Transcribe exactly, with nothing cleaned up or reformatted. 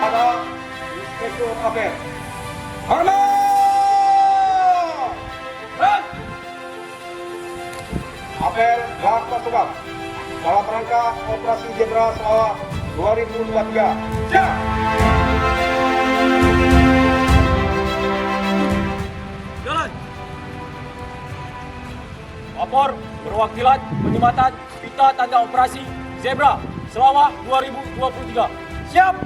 Inspektur Apel. Hormat! Apel dan pasukan dalam rangka Operasi Zebra Sarawak dua ribu dua puluh tiga. Siap! Jalan! Lapor perwakilan penyematan pita tanda operasi Zebra Sarawak dua ribu dua puluh tiga. Siap!